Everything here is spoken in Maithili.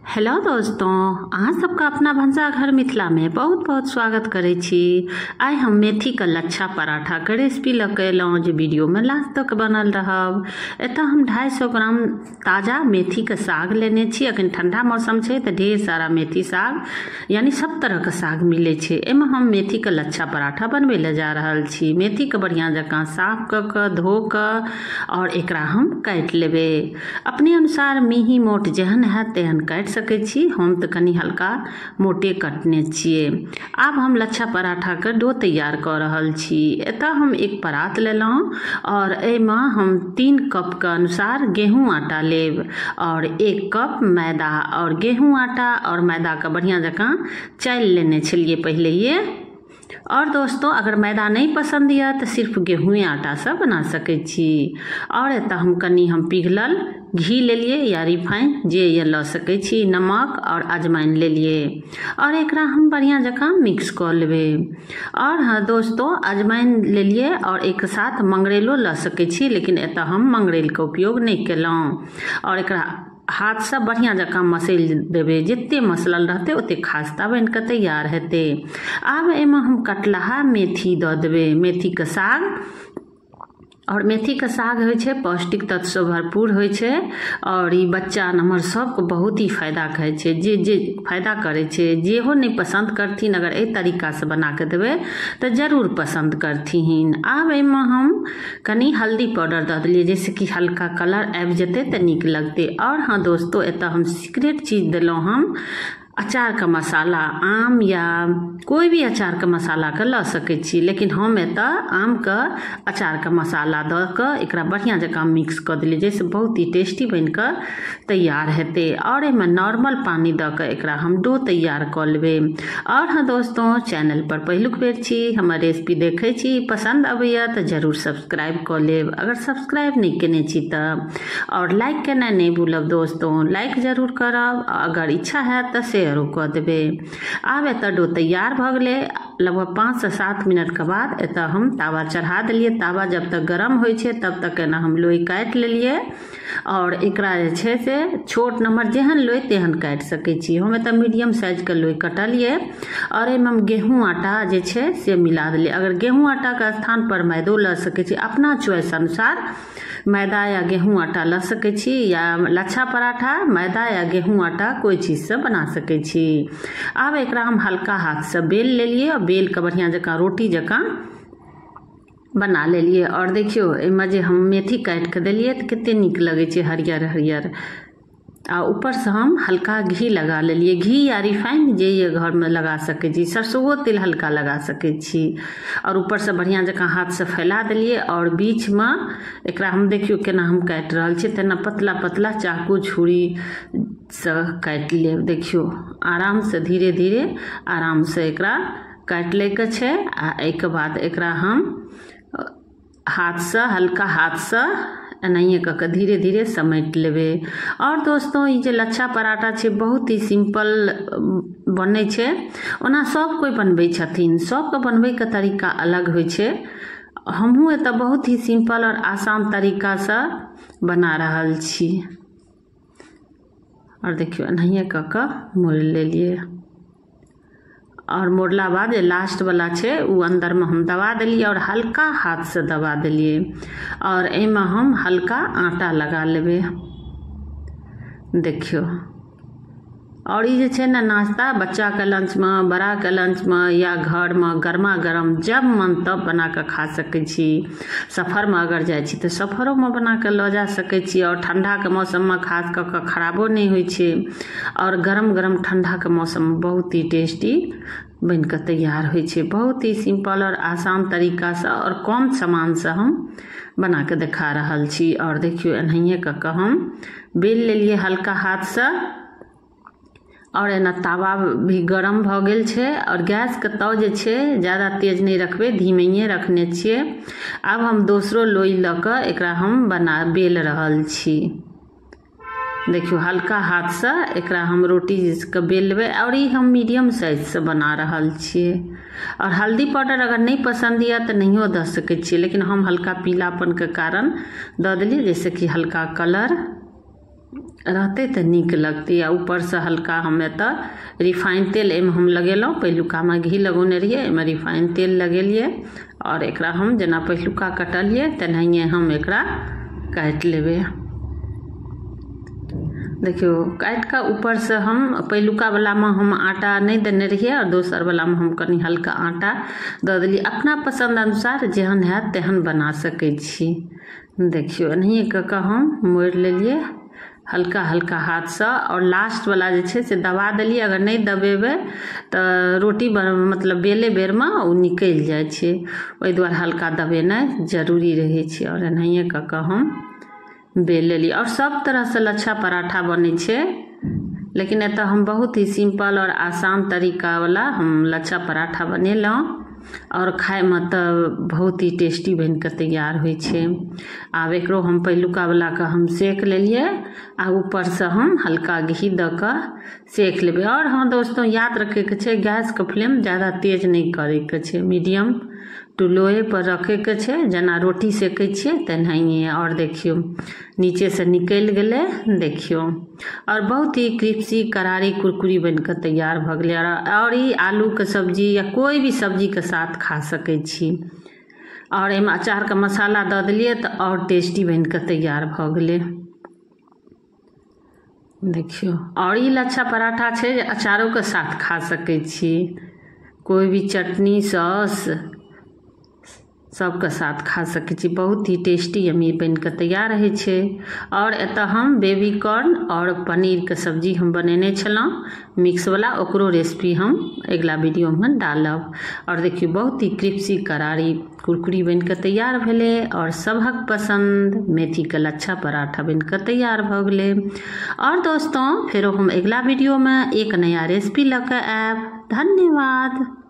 हेलो दोस्तों, अहाँ सबका अपना भनसाघर मिथिला में बहुत बहुत स्वागत करै छी। आइ हम मेथी के लच्छा पराठा के रेसिपी लऽ के एलहुँ, जे वीडियो में लास्ट तक बनल रहब। एतऽ हम 250 ग्राम ताज़ा मेथी के साग लेने छी। अखन ठंडा मौसम छै तऽ ढेर सारा मेथी साग यानी सब तरह के साग मिलै छै। एहिमे हम मेथी के लच्छा पराठा बनबै लए जा रहल छी। मेथी के बढ़िया जकाँ साफ कऽ कऽ धो कऽ और एकरा हम काटि लेबै। अपने अनुसार मेही मोट जेहन हैत तेहन काटि सकै छी। हम तऽ कनी हल्का मोटे कटने छियै। आब हम लच्छा पराठा के डो तैयार कऽ रहल छी। एतऽ हम एक परात लेलहुँ और एहिमे हम 3 कप के अनुसार गेहूँ आटा लेब और 1 कप मैदा। और गेहूँ आटा और मैदा के बढ़िया जकाँ चालि लेने छलियै पहिलैये। और दोस्तों, अगर मैदा नहीं पसंद यऽ तऽ सिर्फ गेहूँ आटा से बना सकै छी। और एतऽ हम कनी हम पिघलल घी लेलिए या रिफाइन जे ये लऽ सकै छी, नमक और अजवाइन लेलिए और एकरा हम बढ़िया जकाँ मिक्स कऽ लेबै। और हाँ दोस्तों, अजवाइन लेलिए और एक साथ मंगरैलो लऽ सकै छी, लेकिन एतऽ हम मंगरैलके उपयोग नहि केलहुँ। और एकरा हाथ से बढ़िया जकाँ मसलि देबै, जते मसलल रहतै ओते खास्ता बनि कऽ तैयार हेतै। आब एहिमे हम कटलहा मेथी दऽ देबै, मेथीके साग। और मेथी के साग होइ छै पौष्टिक तत्व से भरपूर होइ छै और ई बच्चा नमहर सबके बहुत ही फायदा करै छै। जे जे फायदा करै छै, जेहो नहि पसंद करथिन, अगर एहि तरीका से बना के देबै तऽ जरूर पसंद करथिन। आब एहिमे हम कनी हल्दी पाउडर दऽ देलियै, जैसे कि हल्का कलर आबि जेतै तऽ नीक लगतै। और हाँ दोस्तों, एतऽ हम सीक्रेट चीज देलहुँ, हम अचार का मसाला, आम या कोई भी अचार का मसाला के लऽ सकै छी, लेकिन हम एतऽ आम के अचार का मसाला दऽ कऽ एकरा बढ़िया जकाँ मिक्स कऽ देलियै, जैसे बहुत ही टेस्टी बनि कऽ तैयार हेतै। और एहिमे नॉर्मल पानी दऽ कऽ एकरा हम डो तैयार कऽ लेबै। और हाँ दोस्तों, चैनल पर पहिलुक बेर छी, हमर रेसिपी देखै छी, पसंद अबैया तऽ जरूर सब्सक्राइब कऽ लेब अगर सब्सक्राइब नहि केने छी तऽ। और लाइक केनाइ नहि भूलब दोस्तों, लाइक जरूर करब, अगर इच्छा हैत तऽ शेयरो कऽ देबै। आब एतऽ डो तैयार भऽ गेलै। लगभग 5 से 7 मिनट के बाद एतऽ हम तावा चढ़ा देलियै। तावा जब तक गरम होइ छै तब तक एना हम लोइ काटि लेलियै और एकरा जे छै से छोट नम्बर जेहन लोइ तेहन काटि सकै छी। हम एतऽ मीडियम साइजके लोइ कटलियै और एहिमे हम गेहूँ आटा जे छै से मिला देलियै। अगर गेहूँ आटाके स्थान पर मैदो लऽ सकै छी, अपना चॉइस अनुसार मैदा या गेहूँ आटा लऽ सकै छी, या लच्छा पराठा मैदा या गेहूँ आटा कोई चीजसँ बना सकै छी। आब एकरा हम हल्का हाथसँ बेल लेलियै और बेल के बढ़िया जकाँ रोटी जकाँ बना लेलियै। और देखियौ एहिमे जे हम मेथी काटि कऽ देलियै तऽ कते नीक लगै छै हरियर हरियर। आ ऊपरसँ हम हल्का घी लगा लेलियै। घी या रिफाइन जे ये घरमे लगा सकै छी, सरसोओ तेल हल्का लगा सकै छी। और ऊपरसँ बढ़िया जकाँ हाथसँ फैला देलियै और बीचमे एकरा हम देखियौ केना हम काटि रहल छी, तेना पतला पतला चाकू छुरीसँ काटि लेब। देखियौ आरामसँ धीरे धीरे आरामसँ एकरा काटि लैके छै। आ एहिके बाद एकरा हम हाथसँ हल्का हाथसँ एनाहिए कऽ कऽ धीरे धीरे समेट लेबै। और दोस्तों, ई जे लच्छा पराठा छै बहुत ही सिंपल बनै छै। ओना सब कोइ बनबै छथिन, सबके बनबैके तरीका अलग होइ छै। हमहूँ एतऽ बहुत ही सिंपल और आसान तरीकासँ बना रहल छी। और देखियौ एनाहिए कऽ कऽ मोड़ि लेलियै। और मोड़ला बाद जे लास्ट वाला छै ओ अंदरमे हम दबा देलियै और हल्का हाथसँ दबा देलियै। और एहिमे हम हल्का आटा लगा लेबै। देखियौ, और ई जे छै ने नाश्ता बच्चाके लंचमे, बड़ाके लंचमे या घरमे गरमा गरम जब मन तब बना कऽ खा सकै छी। सफरमे अगर जाइ छी तऽ सफरोमे बना कऽ लऽ जा सकै छी। और ठंडाके मौसममे खास कऽ कऽ खराबो नहि होइ छै। और गरम गरम ठंडाके मौसममे बहुत ही टेस्टी बनि कऽ तैयार होइ छै। बहुत ही सिंपल और आसान तरीकासँ और कम सामानसँ हम बना कऽ देखा रहल छी। और देखियौ एनाहिए कऽ कऽ हम बेल लेलियै हल्का हाथसँ। और एना तावा भी गरम भऽ गेल छै और गैसके ताव जे छै ज़्यादा तेज नहि रखबै, धीमैये रखने छियै। आब हम दोसरो लोइ लऽ कऽ एकरा हम बना बेल रहल छी। देखियौ हल्का हाथसँ एकरा हम रोटी के बेल लेबै। और ई हम मीडियम साइजसँ बना रहल छियै। और हल्दी पाउडर अगर नहि पसंद यऽ तऽ नहियो दऽ सकै छियै, लेकिन हम हल्का पीलापनके कारण दऽ देलियै, जैसे कि हल्का कलर रहतै तऽ नीक लगतै। आ ऊपरसँ हल्का हम एतऽ रिफाइन तेल एहिमे हम लगेलहुँ, पहिलुकामे घी लगौने रहियै, एहिमे रिफाइन तेल लगेलियै आओर एकरा हम जेना पहिलुका कटलियै तेनाहिए हम एकरा काटि लेबै। देखियौ काटि कऽ ऊपरसँ हम पहिलुका वलामे हम आटा नहि देने रहियै आओर दोसर वलामे हम कनि हल्का आटा दऽ देलियै। अपना पसन्द अनुसार जेहन हैत तेहन बना सकै छी। देखियौ एनाहिए कऽ कऽ हम मोड़ि लेलियै हल्का हल्का हाथसँ आओर लास्ट वाला जे छै से दबा देलियै। अगर नहि दबेबै तऽ रोटी मतलब बेले बेरमे ओ निकलि जाइ छै, ओहि दुआरे हल्का दबेनाइ जरूरी रहै छै। आओर एनाहिए कऽ कऽ हम बेल लेलियै। आओर सब तरहसँ लच्छा पराठा बनै छै, लेकिन एतऽ हम बहुत ही सिम्पल आओर आसान तरीकावला हम लच्छा पराठा बनेलहुँ आओर खाइमे तऽ बहुत ही टेस्टी बनि कऽ तैयार होइ छै। आब एकरो हम पहिलुका वलाके हम सेक लेलियै आ ऊपरसँ हम हल्का घी दऽ कऽ सेक लेबै। आओर हँ दोस्तों, याद रखैके छै गैसके फ्लेम ज्यादा तेज नहि करैके छै, मीडियम टू लोए पर रखैके छै, जेना रोटी सेकै छियै तेनाहिए। आओर देखियौ नीचेसँ निकलि गेलै, देखियौ आओर बहुत ही क्रिप्सी करारी कुरकुरी बनि कऽ तैयार भऽ गेलै। आओर ई आलूके सब्जी या कोइ भी सब्जीके साथ खा सकै छी। आओर एहिमे अचारके मसाला दऽ देलियै तऽ आओर टेस्टी बनि कऽ तैयार भऽ गेलै। देखियौ आओर ई लच्छा पराठा छै जे अचारोके साथ खा सकै छी, कोइ भी चटनी सॉस सबके साथ खा सकै छी। बहुत ही टेस्टी यमी बनि कऽ तैयार होइ छै। आओर एतऽ हम बेबी कॉर्न आओर पनीरके सब्जी हम बनेने छलहुँ मिक्सवला, ओकरो रेसिपी हम अगिला वीडियोमे डालब। आओर देखियौ बहुत ही क्रिप्सी करारी कुरकुरी बनि कऽ तैयार भेलै आओर सभक पसन्द मेथीके लच्छा पराठा बनि कऽ तैयार भऽ गेलै। आओर दोस्तों फेरो हम अगिला वीडियोमे एक नया रेसिपी लऽ कऽ आयब। धन्यवाद।